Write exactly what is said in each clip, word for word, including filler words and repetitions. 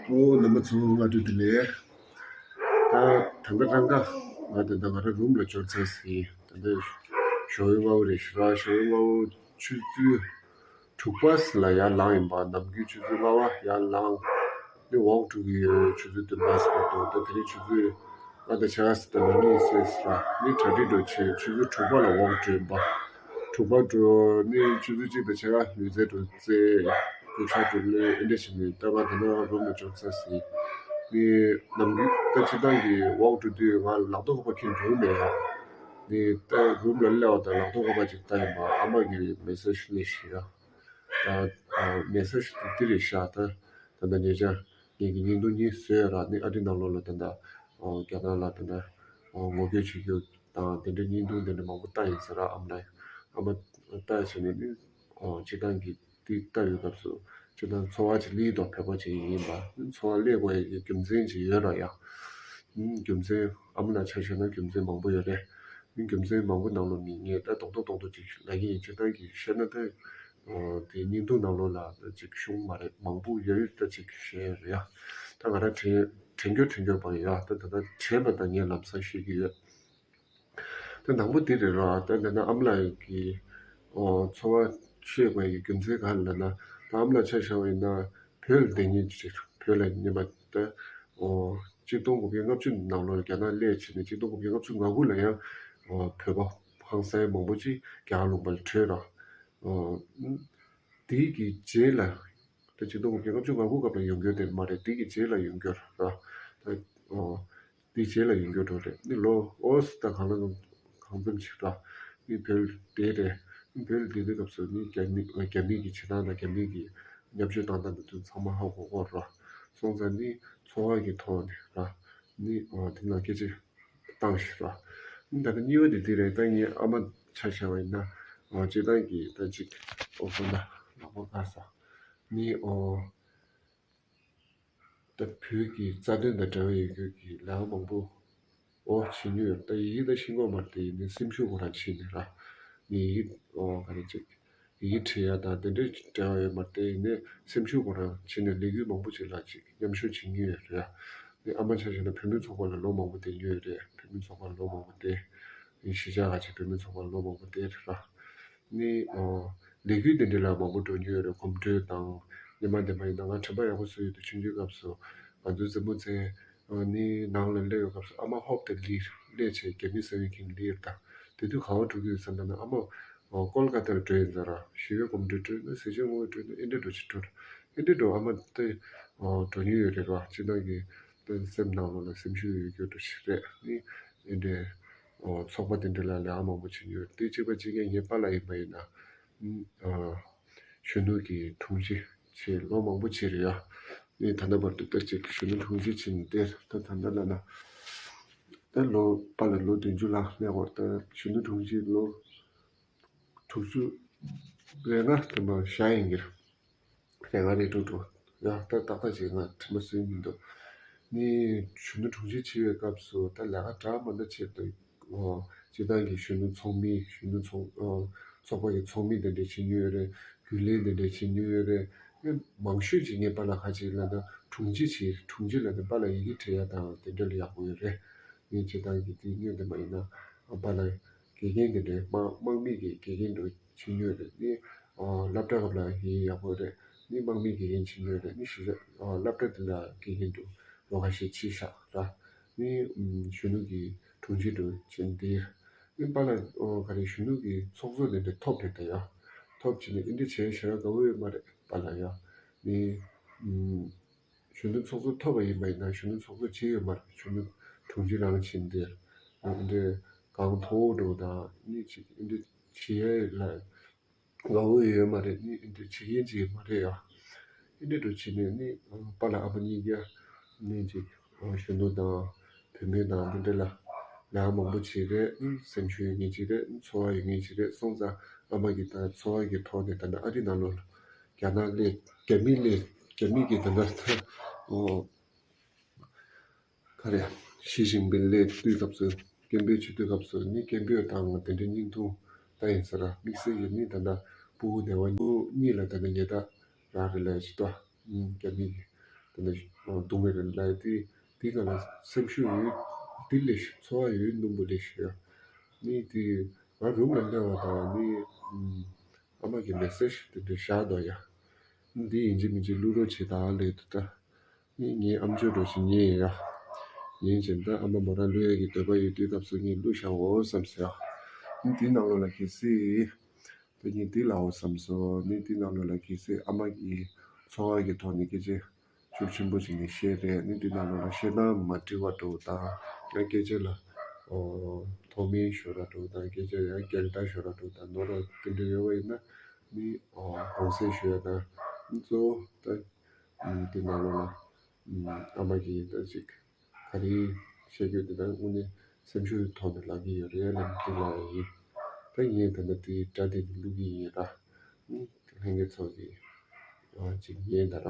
ཨོ་རྣམ་པ་ཚོ་སྔ་དྲོ་བདེ་ལེགས། ད་ད་ག་ད་ག་ང་ད་ད་ང་རང་རུམ་ལ་འབྱོར་ཚར་ཟིན། ད་ད་ཞོགས་པ་སྔ་པོ་རེད་ཤག་ཞོགས་པ་སྔ་པོ་ཆུ་ཚོད་དྲུག་པ་ལ་ཡར་ལངས་ཡིན་པ། ནམ་རྒྱུན་ཆུ་ཚོད་ལྔ་པ་ཡར་ལངས་ནས་ཝོག་འགྲོ་གི་ཡོད། ཆུ་ཚོད་བདུན་པ་ཟིན་འདུག་ད་དེ་རིང་ཆུ་ཚོད་ང་ད་ཆ་ག་ཟིན་ད་ལོ་གཉིས་ཟིན་ཟིན་ར། ནི་གྲ་སྒྲིག་འགྲོ་བྱས་ཆུ་ཚོད་དྲུག་པ་ལ་ཝོག་འགྲོ་ཡིན་པ། དྲུག་པ་འགྲོ་ནི་ཆུ་ཚོད་གཅིག་དང་ཕྱེད་ཀ་ལུས་རྩལ་འགྲོ་རྩེ། སྐུ་ཤ་འགྲོ་ལེ་ཨེ་འདྲ་བྱས་ནས་ད་ང་ད་ནང་རུམ་ལ་འབྱོར་ཚར་ཟིན། ནི་ནམ་རྒྱུན་ད་སྤྱིར་བཏང་གི་ཝོག་འགྲོ་དུས་ང་ལག་ཐོགས་ཁ་པར་འཁྱེར་འགྲོ་གི་མེད་ཡ། ནི་ད་རུམ་ལ་སླེབས་པ་དང་ལག་ཐོགས་ཁ་པར་ཅིག་བལྟས་ཡིན་པ། ཨ་མ་གི་མེ་སེ་ཇི་སླེབས་ཤག་ཡ། ད་མེ་སེ་ཇི་དེ་འདི་རེད་ཤག་ད་ད་ད་ཉེ་ཆར་ངེད་ཀྱི་བརྙན་ཐུང་གཉིས་བཟོས་ར། ནི་ཨ་རི་ནང་ལོགས་ལ་ད་ད་རྒྱ་ནག་ལ་ད་ད་ངོ་རྒོལ་བྱེད་རྒྱུ་དང་དེ་འདྲའི་བརྙན་ཐུང་དེ་འདྲ་མང་པོ་བལྟས་ཡིན་ཟེར་ར། ཨ་མ་ལ་ཨ་མ་བལྟས་བྱས་ནས་ནི་སྤྱིར་བཏང་གི་དེ་བལྟས་ཡོད་སྐབས་སུ་སྤྱིར་བཏང་ཚོར་བ་ཅིག་སླེབས་འདུག་བོད་པ་ཅིག་ཡིན་པ་ཚོར་བ་སླེབས་དགོས་ཡ་གི་རྒྱུ་མཚན་ཅིག་ཡོད་ར་ཡ། རྒྱུ་མཚན་ཨ་མ་ལ་ཆ་བཞག་ན་རྒྱུ་མཚན་མང་པོ་ཡོད་རེད། རྒྱུ་མཚན་མང་པོ་ནང་ལོགས་ནས་ངས་ད་རྡོག་རྡོག་རྡོག་རྡོག་ཅིག་ལབ་ཀྱི་ཡིན། སྤྱིར་བཏང་གི་བཤད་ན་ད་དེ་བརྙན་ཐུང་ནང་ལོགས་ལ་ཅིག་ཤོང་མ་རེད། མང་པོ་ཡོད་ཡོད་ད་ཅིག་བཤད་ཡོད་རེད་ཡ། ད་ང་རང་དྲན་དྲན་རྒྱུ་དྲན་རྒྱུ་པ་ཡ། ད་ད་ད་དྲན་པ་ད་ངས་ལམ་སང་ཤེས་ཀྱི་ཡོད། ད་དང་པོ་དེ་རེད་ར། ད་ད་ནི་ཨ་མ་ལགས་ཀྱི་ཨོ་ཚོར་བ་ཤེས་དགོས་ཡ་གི་རྒྱུ་མཚན་ག་རེ་ལབ་ན། ད་ཨ་མ་ལགས་ཆ་བཞག་པ་ཡིན་ན་བོད་ལ་བསྡད་མཁན་ཅིག་རེད། བོད་ལ་ཉིན་མ་ད་ཨོ་གཅིག་སྟོང་དགུ་བརྒྱ་ལྔ་བཅུ་ནང་ལོགས་རྒྱ་ནག་སླེབས་བྱས་ནས་གཅིག་སྟོང་དགུ་བརྒྱ་ལྔ་བཅུ་ང་དགུ་ལ་ཡང་ཨོ་བོད་པ་ཧང་སང་མང་པོ་ཅིག་རྒྱ་གར་ལུང་པ་ལ་བྲོས་ར། ཨོ་དེའི་གི་རྗེས་ལ། ད་གཅིག་སྟོང་དགུ་བརྒྱ་ལྔ་བཅུ་ང་དགུ་སྐབས་ལ་ཡོང་རྒྱུ་དེ་མ་རེད། དེ་གི་རྗེས་ལ་ཡོང་རྒྱུ་ར། ད་ཨོ་དེ་རྗེས་ལ་ཡོང་རྒྱུ་འགྲོ་རེད། ནི་ལོ་ཨོ་སི་ད་གང་ལ་གང་འཚམ་ཞིག་ར། ནི་བོད་བསྡད་རེད། ནི་བོད་བསྡད་དུས་སྐབས་སུ་ནི་རྒྱ་མི་རྒྱ་མི་གི་བྱེད་སྟངས་དང་རྒྱ་མི་གི་བརྙས་བཅོས་བཏང་སྟངས་དེ་ཚོ་ཚང་མ་ཧ་གོ་གོ་ར། སོང་ཙང་ནི་ཚོར་བ་གི་ཐོག་ནས་ར། ནི་ཨོ་དེ་ནང་སྐད་ཆ་བཏང་ཞིག་ར། ནི་ད་ལྟ་གཉིས་པ་དེ་དེ་རེད། ད་ངའི་ཨ་མ་ཆ་བཞག་པ་ཡིན་ན་ཨོ་སྤྱིར་བཏང་གི་ད་ཅིག་ཨོ་ཁོ་ན་ལག་པ་དཀར་ས། ནི་ཨོ་ད་བོད་ཀྱི་རྩ་དོན་དང་འབྲེལ་བ་ཡོད་རྒྱུ་གི་ལས་ཀ་མང་པོ་ཨོ་བྱེད་མྱོང་ཡོད། ད་ཡི་གེ་ད་ཤེས་ཀྱི་ཡོད་མ་རེད། དེ་ཡིན་ནའི་སེམས་ཤུགས་ཁོ་རང་བྱས་ནས་ར། ནི་ཡི་གེ་ཨོ་ག་རེ་ཅིག་ཡི་གེ་འབྲི་ཡ་དང་དེ་འདྲའི་འབྲེལ་བ་ཡོད་མ་རེད། དེ་ཡིན་ནའི་སེམས་ཤུགས་ཁོ་རང་བྱས་ནས་ལས་འགུལ་མང་པོ་ཅིག་ལ་ཅིག་མཉམ་ཞུགས་བྱེད་མྱོང་ཡོད་རེད། ནི་ཨ་མ་ཆ་བཞག་ན་བུད་མེད་ཚོགས་པ་ལ་ལོ་མང་པོ་བསྡད་མྱོང་ཡོད་རེད། བུད་མེད་ཚོགས་པ་ལ་ལོ་མང་པོ་བསྡད། ནི་གཞིས་ཆགས་ཁག་ཅིག་བུད་མེད་ཚོགས་པ་ལ་ལོ་མང་པོ་བསྡད་རེད་ར། ནི་ཨོ་ལས་འགུལ་དེ་འདྲ་ལ་མང་པོ་འགྲོ་མྱོང་ཡོད་རེད། གོམ་བགྲོད་དང་། ཉི་མ་དེ་མ་ཡིན་ན་ང་དྲན་པ་ཡག་པོ་བཟོ་ཡོད་དུས་ཆུང་ཆུང་སྐབས་སུ་ང་ཚོའི་མཛའ་མོ་བཙལ་ནི་ནང་ལ་སླེབས་ཡོད་སྐབས་སུ་ཨ་མ་ཧོབ་སྟེ་སླེབས་སླེབས་བྱས་རྒྱ་མི་ཟ་བའི་གིན་སླེབས་དང་། དེ་དུས་ག་པར་འགྲོ་གི་ཡོད་ཟེར་ན་ཨ་མ་ཨོ་ཀོལ་ཀ་ཏར་འགྲོ་ཡིན་ཟེར་ར། ཞི་བའི་གོམ་བགྲོད་འགྲོ་ན་ཟས་བཅད་ངོ་རྒོལ་འགྲོ་ན་ཨེ་འདྲ་འགྲོ་ཅིག་འགྲོ་ཨེ་འདྲ་འགྲོ་ཨ་མ་དེ་ཨོ་འགྲོ་མྱོང་ཡོད་རེད་ར། སྤྱིར་བཏང་གི་སེམས་ནང་ལོགས་ལ་སེམས་ཤུགས་ཡོད་རྒྱུ་འདྲ་ཞིག་རེད། ནི་ཨེ་འདྲའི་ཨོ་ཚོགས་པ་དེ་འདྲ་ལ་ལས་ཀ་མང་པོ་བྱེད་ཀྱི་ཡོད་རེད། དེ་གཅིག་པ་གཅིག་རྐྱང་ངའི་པཱ་ལགས་ཡིན་པ་ཡིན་ན། ཨ་གཞོན་ནུ་གི་དྲུང་ཆེ་བྱས་ལོ་མང་པོ་བྱས་རེད་ཡ། ནི་ད་ལྟ་བར་དུ་ད་ཅིག་གཞོན་ནུ་དྲུང་ཆེ་བྱས་ནས་བསྡད། ད་ད་ལྟ་ལབ་ན་ད་ལོ་པཱ་ལགས་ལོ་བདུན་ཅུ་ལྷག་སླེབས་པ་རེད། ད་གཞོན་ནུ་དྲུང་ཆེ་ལོ་དྲུག་ཅུ་རེ་ལྔ་དེ་མ་བཞག་ཡིན་གྱི་རེད། རེ་ལྔ་རེ་དྲུག་འགྲོ་ཡ། ད་ཏག་ཏག་ཅིག་ང་དྲན་པ་གསོས་མི་འདུག་ནི་གཞོན་ནུ་དྲུང་ཆེ་བྱེད་པའི་སྐབས་སུ་ད་ལས་ཀ་འདྲ་མི་འདྲ་བྱས་འདུག་ཨོ་སྤྱིར་བཏང་གི་གཞོན་ནུ་ཚོགས་མི་གཞོན་ནུ་ཚོགས་ཨོ་ཚོགས་པ་གི་ཚོགས་མི་དེ་འདྲ་བྱེད་མྱོང་ཡོད་རེད། རྒྱུན་ལས་དེ་འདྲ་བྱེད་མྱོང་ཡོད་རེད། ཨེ་མང་ཤོས་ཅིག་ངའི་པཱ་ལགས་ཁ་ཅིག་ལ་ད་དྲུང་ཆེ་བྱེད་དྲུང་ཆེ་ལ་ད་པཱ་ལགས་ཡི་གེ་འབྲི་ཡ་དང་དེ་འདྲ་ལ་ཡག་པོ་ཡོད་རེད། ངས་སྤྱིར་བཏང་གི་དེ་སྔོན་དེ་མ་ཡིན་ན་པཱ་ལགས་དགེ་རྒན་དེ་འདྲའི་དམག་དམག་མི་གི་དགེ་རྒན་འདྲ་བྱེད་མྱོང་ཡོད་རེད། ནི་ཨོ་སློབ་གྲྭ་སྐབས་ལ་ཡི་གེ་ཡག་པོ་རེད། ནི་དམག་མི་དགེ་རྒན་བྱེད་མྱོང་རེད། ནི་གཞིས་ཆགས་ཨོ་སློབ་གྲྭ་དེ་ལ་དགེ་རྒན་འདྲ་ལོ་ཁ་ཤས་ཕྱིན་བཞག་ར། ནི་ཨམ་གཞོན་ནུ་གི་དྲུང་ཆེ་འདྲ་བྱས་ཏེ། ནི་པཱ་ལགས་ཨོ་ག་རེ་གཞོན་ནུ་གི་ཚོགས་གཙོ་དེ་འདྲ་ཐོབ་རེད་ད་ཡ། ཐོབ་བྱས་ནས་འདི་འདྲ་བྱས་ཞེ་དྲག་དགའ་བོ་ཡོད་མ་རེད་པཱ་ལགས་ཡ། ནི་ཨམ་གཞོན་ནུ་ཚོགས་གཙོ་ཐོབ་པ་ཡིན་པ་ཡིན་ན་གཞོན་ནུ་ཚོགས་གཙོ་བྱས་ཡོད་མ་རེད། གཞོན་ནུ་དྲུང་ཆེ་རང་བྱས་ཏེ། ཨ་འདྲ་གང་མཐོ་བོ་འདྲ་དང་ནི་ཅིག་འདི་བྱེད་ཡ་ལ་དགའ་བོ་ཡོད་མ་རེད། ནི་འདི་བྱེད་མཁན་ཅིག་མ་རེད་ཡ། འདི་འདྲ་བྱས་ནས་ནི་པཱ་ལགས་ཨ་མ་གཉིས་ཀ་ནི་ཅིག་གཞོན་ནུ་དང་བུད་མེད་དང་འདི་འདྲ་ལ་ལས་ཀ་མང་པོ་བྱས་རེད། ནི་སེམས་ཤུགས་ཡོད་མཁན་ཅིག་རེད། ནི་ཚོར་བ་ཡོད་མཁན་ཅིག་རེད། སོང་ཙང་ཨ་མ་གིས་ད་ཚོར་བ་གི་ཐོག་ནས་ད་ནི་ཨ་རི་ནང་ལོགས་ལ་རྒྱ་ནག་སླེབས་རྒྱ་མི་སླེབས་རྒྱ་མི་གིས་ད་ལྟ་ད་ཨོ། ག་རེ། ཞི་ཅིན་ཕིང་སླེབས་དུས་སྐབས་སུ་སྐད་འབོད་བྱེད་དུས་སྐབས་སུ་ནི་སྐད་འབོད་དང་དེ་འདྲའི་བརྙན་ཐུང་ལྟ་ཡིན་ཟེར་ར། དམིགས་བསལ་གྱི་ནི་ད་ལྟ་ཕྲུ་གུ་སྡེ་བ་གཉིས་ལ་ད་ལྟ་ཉེས་རྡུང་རག་རེད་ལབ་ཅིག་ལྟ། རྒྱ་མི་གི་ དེ་འདྲ་སྡུག་བསྔལ་རེད་ལབ་དེ། དེ་ག་ལ་སེམས་ཤུགས་ཡོད། དེ་ལས་ཤུགས་ཚོར་བ་ཡོད། སྣུམ་པོ་ལས་ཤུགས་ཡ། ནི་དེ་ང་རུམ་ལ་སླེབས་པ་དང་ནི་ཨ་མ་གི་མེ་སེ་ཇི་དེ་འདྲ་བཞག་འདུག་ཡ། འདི་ཡིན་གཅིག་མིན་གཅིག་བླུག་རོགས་བྱེད་དང་ལབ་འདུག་ད། ནི་ངའི་ཨམ་ཅོག་འདྲ་ཞིག་ཉན་ཡ། ཉན་བྱས་ད་ཨ་མ་མོ་རང་བླུག་ཡ་གི་འདོད་པ་ཡོད་དུས་སྐབས་སུ་ངས་བླུག་བཞག་འོ་བསམ་ཟེར་ཡ། ནི་དེའི་ནང་ལོགས་ལ་གལ་སྲིད། ད་ངས་འདི་ལབ་འོ་བསམ་སོང་། ནི་འདི་ནང་ལོགས་ལ་གལ་སྲིད་ཨ་མ་གི་ཚོར་བ་གི་ཐོག་ནས་སྐད་ཆ་ཤུགས་ཆེན་པོ་ཞིག་ནས་བཤད་རེད། ནི་འདི་ནང་ལོགས་ལ་བཤད་སྟངས་མ་འགྲིག་པ་འདྲ་བོ་དང་། ཡང་སྐད་ཆ་ལ་ཨོ་མཐོ་དམན་ཤོར་བ་འདྲ་བོ་དང་། སྐད་ཆ་ཡང་རྒྱང་ཐག་ཤོར་བ་འདྲ་བོ་དང་། ནོར་བ་དེ་འདྲ་ཡོད་པ་ཡིན་ན་ནི་ཨོ་དགོངས་སེལ་ཞུ་ཡ་དང་། ནི་གཙོ་བོ་ད་འདི་ནང་ལོགས་ལ་ཨ་མ་གི་ད་ཅིག་ག་རེ་བཤད་རྒྱུ་དེ་དག་དངོས་གནས་སེམས་ཤུགས་ཐོག་ནས་ལབ་ཀྱི་ཡོད་རེད་ལབ་ཀྱི་ལབ་ཡ་ཡིན། ད་ངས་ད་ལྟ་དེའི་སྒྲ་དེ་བླུག་གི་ཡིན་ར། ལྷན་རྒྱས་ཚོ་གིས་ཨ་ཅིག་ཉན་ད་ར།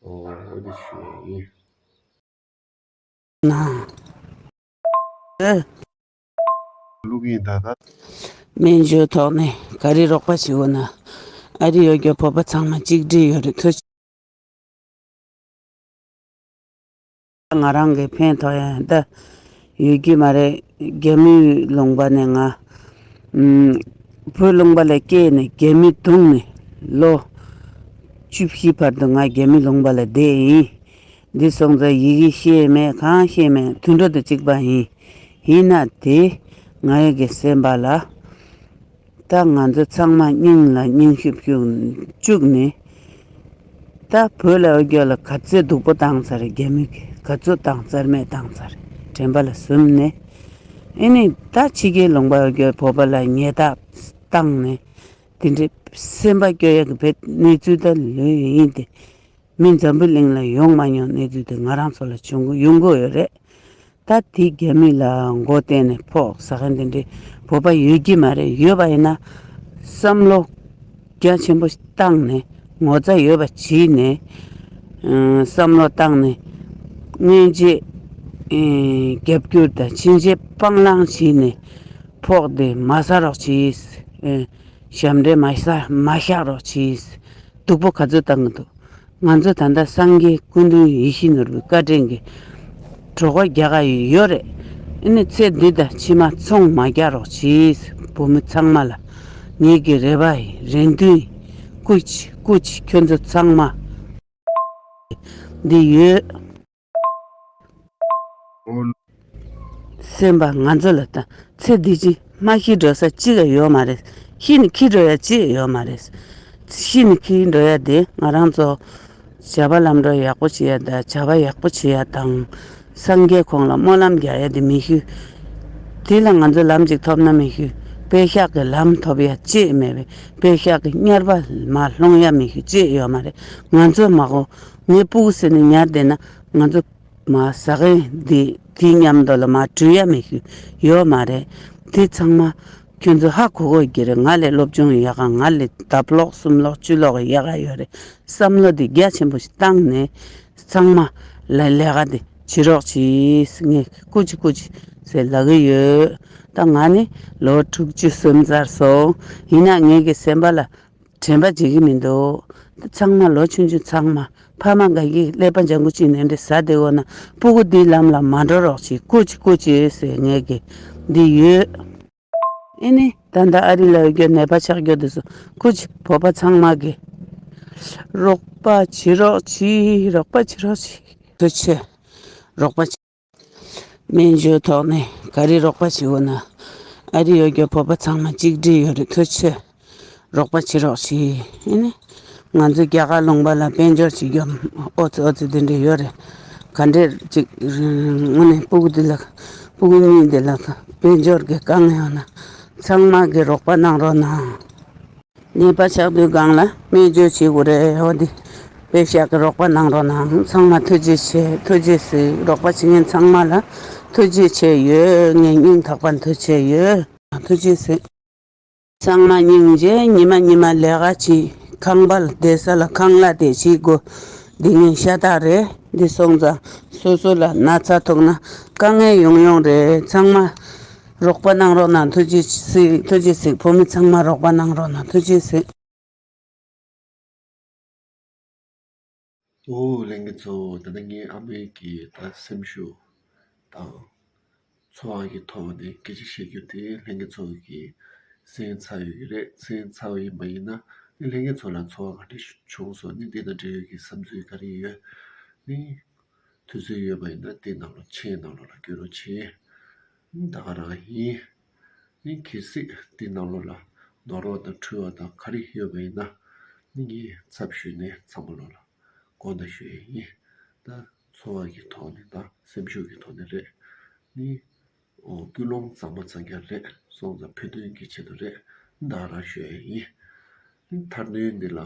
ཨོ་འོ་དེ་ཞུ་ཡ་ཡིན། ན། ཨེ། བླུག་གི་ཡིན་ད་ད། སྨན་བཅོས་ཐོག་ནས་ག་རེ་རོགས་པ་བྱེད་འོ་ན། ཨ་རི་ཡོད་རྒྱུ་བོད་པ་ཚང་མ་གཅིག་སྒྲིལ་ཡོད་རེད། ཐུགས་ང་རང་གི་ཕན་ཐོགས་ཡ་ད་ཡོད་ཀྱི་མ་རེད། རྒྱ་མི་ལུང་པ་ནས་ང་ཨམ་བོད་ལུང་པ་ལ་སྐྱེས་ནས་རྒྱ་མི་བརྡུངས་ནས་ལོ་བཅུ་བཞི་བར་དུ་ང་རྒྱ་མི་ལུང་པ་ལ་བསྡད་ཡིན། འདི་སོང་ཙང་ཡི་གེ་ཤེས་མེད། གང་ཤེས་མེད། དུད་འགྲོ་དང་གཅིག་པ་ཡིན། ཡིན་ན་དེ་ང་ཡི་གི་སེམས་པ་ལ། ད་ང་ཚོ་ཚང་མ་སྙིང་ལ་སྙིང་ཤུབས་ཤུབས་བཅུག་ནས། ད་བོད་ལ་འོ་རྒྱལ་ལ་ག་ཚོད་སྡུག་པོ་བཏང་ཚར། རྒྱ་མི་གིས་ག་ཚོད་བཏང་ཚར་མེད་བཏང་ཚར། དྲན་པ་ལ་ཟུམ་ནས། ཨེ་ནི་ད་ཕྱི་རྒྱལ་ལུང་པ་འོ་རྒྱལ་བོད་པ་ལ་ཉེས་དག་བཏང་ནས། དེ་འདྲའི་སེམས་པ་སྐྱོ་ཡག་གི་བེད་གནས་ཚུལ་ད་ལོས་ཡིན་ཏེ། མི་འཛམ་བུ་གླིང་ལ་ཡོང་མ་མྱོང་གནས་ཚུལ་དེ་ང་རང་ཚོ་ལ་བྱུང་གི་ཡོང་གི་ཡོད་རེད། ད་དེ་རྒྱ་མི་ལ་མགོ་བསྟན་ནས་ཕོག་ཟ་མཁན་དེ་འདྲའི་བོད་པ་ཡོད་ཀྱི་མ་རེད། ཡོད་པ་ཡིན་ན་བསམ་བློ་རྒྱ་ཆེན་པོ་བཏང་ནས་ངོ་ཚ་ཡོད་པ་བྱས་ནས་ཨ་བསམ་བློ་བཏང་ནས་སྔོན་ཆད་ཨ་རྒྱབ་སྐྱོར་དང་ཕྱིན་ཆད་སྤང་བླང་བྱས་ནས་ཕོག་དེ་མ་ཟ་རོགས་གྱིས། ཨ་ཞབས་འདྲེན་མ་ཟ་མ་བཞག་རོགས་གྱིས། སྡུག་པོ་ག་ཚོད་བཏང་གི་འདུག་ང་ཚོ་ད་ལྟ་སངས་རྒྱས་སྐུ་མདུན་ཡིད་བཞིན་ནོར་བུའི་བཀའ་དྲིན་གྱིས་གྲོད་ཁོག་རྒྱགས་ཡོད་རེད། ཨ་ནི་ཚེ་འདི་དང་ཕྱི་མ་ཚོང་མ་རྒྱག་རོགས་གྱིས། བོད་མི་ཚང་མ་ལ་ངེད་ཀྱི་རེ་བ་ཡིན། རེ་འདུན་ཡིན། སྐུ་མཁྱེན། སྐུ་མཁྱེན། ཁྱོད་ཚོ་ཚང་མ་འདི་ཡོད། སེམས་པ་ང་ཚོ་ལ་ད་ཚེ་འདི་ཕྱི་མ་ཤི་འགྲོ་ས་གཅིག་ཡང་ཡོད་མ་རེད། ཤི་ནས་འཁྱེར་འགྲོ་ཡ་གཅིག་ཡང་ཡོད་མ་རེད། ཤི་ནས་འཁྱེར་འགྲོ་ཡ་དེ་ང་རང་ཚོ་བྱ་བ་ལམ་འགྲོ་ཡག་པོ་བྱེད་ཡ་དང་། བྱ་བ་ཡག་པོ་བྱེད་ཡ་དང་། སངས་རྒྱས་ཁོང་ལ་སྨོན་ལམ་རྒྱག་ཡ་དེ་མི་ཤི། དེ་ལ་ང་ཚོ་ལམ་ཅིག་ཐོབ་ན་མི་ཤི། པད་ཤག་གི་ལམ་ཐོབ་ཡ་གཅིག་མེད་པས། པད་ཤག་གི་གཉེར་པ་མ་ལྷུང་ཡ་མི་ཤི་གཅིག་ཡོད་མ་རེད། ང་ཚོ་མ་གོ་ངའི་སྤུ་གུ་ཟེར་ནས་ཉར་བསྡད་ན་ང་ཚོ་མ་ཟ་མཁན་འདི་དེའི་མཉམ་དུ་ལ་མ་འགྲུལ་ཡ་མི་ཤི་ཡོད་མ་རེད། དེ་ཚང་མ་ཁྱོད་ཚོ་ཧ་གོ་གོ་གི་རེད། ང་ལས་སློབ་སྦྱོང་ཡག་ག་ང་ལས་ལྡབ་ལོག་གསུམ་ལོག་བཅུ་ལོག་ཡག་ག་ཡོད་རེད། བསམ་བློ་འདི་རྒྱ་ཆེན་པོ་ཞིག་བཏང་ནས་ཚང་མ་ལ་ལས་ཀ་འདི་བྱེད་རོགས་གྱིས། ངས་སྐུ་མཁྱེན་སྐུ་མཁྱེན་ཟེར་ལབ་ཀྱི་ཡོད། ད་ང་ནི་ལོ་དྲུག་ཅུ་སོན་ཚར་སོང་། ཡིན་ན་ངེད་ཀྱི་སེམས་པ་ལ་དྲན་པ་བརྗེད་ཀྱི་མི་འདུག་ད་ཚང་མ་ལོ་ཆུང་ཆུང་ཚང་མ་ཕ་མ་འགའ་ཡིས་ཀླད་པ་ལྗང་ཁུ་ཅིག་ནས་འདི་ཟ་བདེ་འོ་ན་སྤུ་གུ་འདིའི་ལམ་ལ་མ་འགྲོ་རོགས་གྱིས། སྐུ་མཁྱེན་སྐུ་མཁྱེན་ཟེར་ངེད་ཀྱི་འདི་ཡོད། ཨེ་ནི་ད་ལྟ་ཨ་རི་ལ་ཡོད་རྒྱུ་ནད་པ་ཆགས་རྒྱུ་འདི་ཚོ་སྐུ་མཁྱེན་བོད་པ་ཚང་མ་གི་རོགས་པ་བྱེད་རོགས་གྱིས། རོགས་པ་བྱེད་རོགས་གྱིས། ཐུགས་རྗེ་ཆེ། རོགས་པ་བྱེད། སྨན་བཅོས་ཐོག་ནས་ག་རེ་རོགས་པ་བྱེད་འོ་ན། ཨ་རི་ཡོད་རྒྱུ་བོད་པ་ཚང་མ་གཅིག་སྒྲིལ་ཡོད་རེད། ཐུགས་རྗེ་ཆེ། རོགས་པ་བྱེད་རོགས་གྱིས། ཨེ་ནི་ང་ཚོ་རྒྱ་གར་ལུང་པ་ལ་དཔལ་འབྱོར་བྱེད་རྒྱུ་ཨོ་ཙི་ཨོ་ཙི་དེ་འདྲ་ཡོད་རེད། ག་འདྲས་ཅིག་དངོས་གནས་སྤུ་གུ་འདི་ལ་སྤུ་གུ་གཉིས་འདི་ལ་དཔལ་འབྱོར་གྱི་དཀའ་ངལ་ཡོད་ན་ཚང་མ་གིས་རོགས་པ་གནང་རོགས་གནང་། ནད་པ་ཆགས་དུས་སྒང་ལ་སྨན་བཅོས་བྱེད་དགོས་རེད། འོ་འདི་པད་ཤག་གིས་རོགས་པ་གནང་རོགས་གནང་། ཚང་མ་ཐུགས་རྗེ་ཆེ། ཐུགས་རྗེ་གཟིགས། རོགས་པ་བྱེད་མཁན་ཚང་མ་ལ་ཐུགས་རྗེ་ཆེ་ཡོད། ངས་སྙིང་ཐག་པ་ཐུགས་རྗེ་ཆེ་ཡོད། ཐུགས་རྗེ་གཟིགས། ཚང་མ་སྙིང་རྗེ། ཉི་མ་ཉི་མ་ལས་ཀ་བྱེད། ཁང་པ་ལ་བསྡད་ས་ལ་ཁང་གླ་དེ་བྱེད་དགོས། འདི་ངའི་ཤ་སྟག་རེད། འདི་སོང་ཙང་སོ་སོ་ལ་ན་ཚ་ཐུག་ན་དཀའ་ངལ་ཡོང་ཡོང་རེད། ཚང་མ་རོགས་པ་གནང་རོགས་གནང་། ཐུགས་རྗེ་གཟིགས། ཐུགས་རྗེ་གཟིགས། བོད་མི་ཚང་མ་རོགས་པ་གནང་རོགས་གནང་། ཐུགས་རྗེ་གཟིགས། ཨོ་ལྷན་རྒྱས་ཚོ། ད་ལྟ་ངའི་ཨ་མའི་གི་ད་སེམས་ཤུགས་དང་འཚོ་བ་གི་ཐོག་ནས་སྐད་ཆ་བཤད་རྒྱུ་དེ་ལྷན་རྒྱས་ཚོ་གི་གསན་ཚར་ཡོད་ཀྱི་རེད། གསན་ཚར་བ་ཡིན་པ་ཡིན་ན་ནི་ལྷན་རྒྱས་ཚོ་ལ་ཚོར་བ་ག་འདྲ་བྱུང་སོང་ནི་འདི་དང་འབྲེལ་ཡོད་ཀྱི་བསམ་ཚུལ་ག་རེ་ཡོད་ནི། དུས་ཚོད་ཡོད་པ་ཡིན་ན་དེའི་ནང་ལ་མཆན་ནང་ལོགས་ལ་བཀོད་རོགས་བྱེད། ད་ག་རང་ཡིན། གལ་སྲིད་དེའི་ནང་ལོགས་ལ་ནོར་བ་དང་འཁྲུལ་བ་དང་ག་རེ་ཡོད་པ་ཡིན་ན་ངའི་ཚབ་ཞུས་ནས་ཚང་མ་ལོགས་ལ་དགོངས་དག་ཞུ་ཡས་ཡིན། ད་འཚོ་བ་གི་ཐོག་ནས་དང་སེམས་ཤུགས་ཀྱི་ཐོག་ནས་རེད། ནི་ཀུན་སློང་གཙང་མ་གཙང་རྐྱང་རེད། སོང་ཙང་ཕན་ཐོགས་ཀྱི་ཆེད་དུ་རེད། ད་ག་རང་ཞུ་ཡས་ཡིན། མཐར་དོན་འདི་ལ།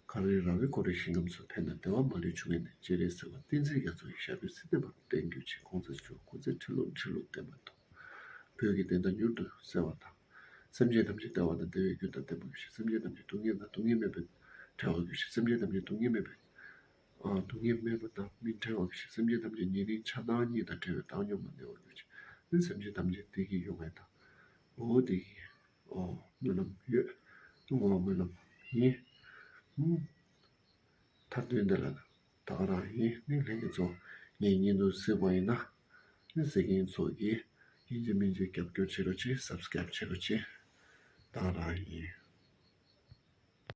གངས་རི་ར་བས་བསྐོར་བའི་ཞིང་ཁམས་སུ། ཕན་དང་བདེ་བ་མ་ལུས་འབྱུང་བའི་གནས། སྤྱན་རས་གཟིགས་དབང་བསྟན་འཛིན་རྒྱ་མཚོ་ཡི། ཞབས་པད་སྲིད་མཐའི་བར་དུ་བརྟན་གྱུར་ཅིག །གོང་ས་མཆོག་སྐུ་ཚེ་ཁྲི་ལོ་ཁྲི་ལོ་བརྟན་པར་ཤོག །བོད་ཀྱི་བདེན་མཐའ་མྱུར་དུ་གསལ་བར་ཤོག །སེམས་ཅན་ཐམས་ཅད་བདེ་བ་དང་བདེ་བའི་རྒྱུ་དང་ལྡན་པར་གྱུར་ཅིག །སེམས་ཅན་ཐམས་ཅད་སྡུག་བསྔལ་དང་སྡུག་བསྔལ་མེད་པའི་བྲལ་བར་གྱུར་ཅིག །སེམས་ཅན་ཐམས་ཅད་སྡུག་བསྔལ་མེད་པའི་ཨ་སྡུག་བསྔལ་མེད་པ་དང་མི་བྲལ་བར་གྱུར་ཅིག །སེམས་ཅན་ཐམས་ཅད་ཉེ་རིང་ཆགས་སྡང་གཉིས་དང་བྲལ་བའི་བཏང་སྙོམས་ལ་གནས་པར་གྱུར་ཅིག །ནི་སེམས་ཅན་ཐམས་ཅད་བདེ་སྐྱིད་ཡོང་བའི་དང་འོ་བདེ་སྐྱིད་ཨོ་སྨོན་ལམ་ཡོད། བསྔོ་བ་སྨོན་ལམ་ཡིན། ཨུམ། མཐར་དོན་འདི་ལ་ད་ག་རང་ཡིན། ནི་ལྷན་རྒྱས་ཚོ་ངའི་བརྙན་ཐུང་གཟིགས་པ་ཡིན་ན་ནི་གཟིགས་མཁན་ཚོ་གིས་ཡིན་གཅིག་མིན་གཅིག་རྒྱབ་སྐྱོར་བྱེད་རོགས་གྱིས། སབ་སི་ཀ་རེབ་བྱེད་རོགས་གྱིས། ད་ག་རང་ཡིན།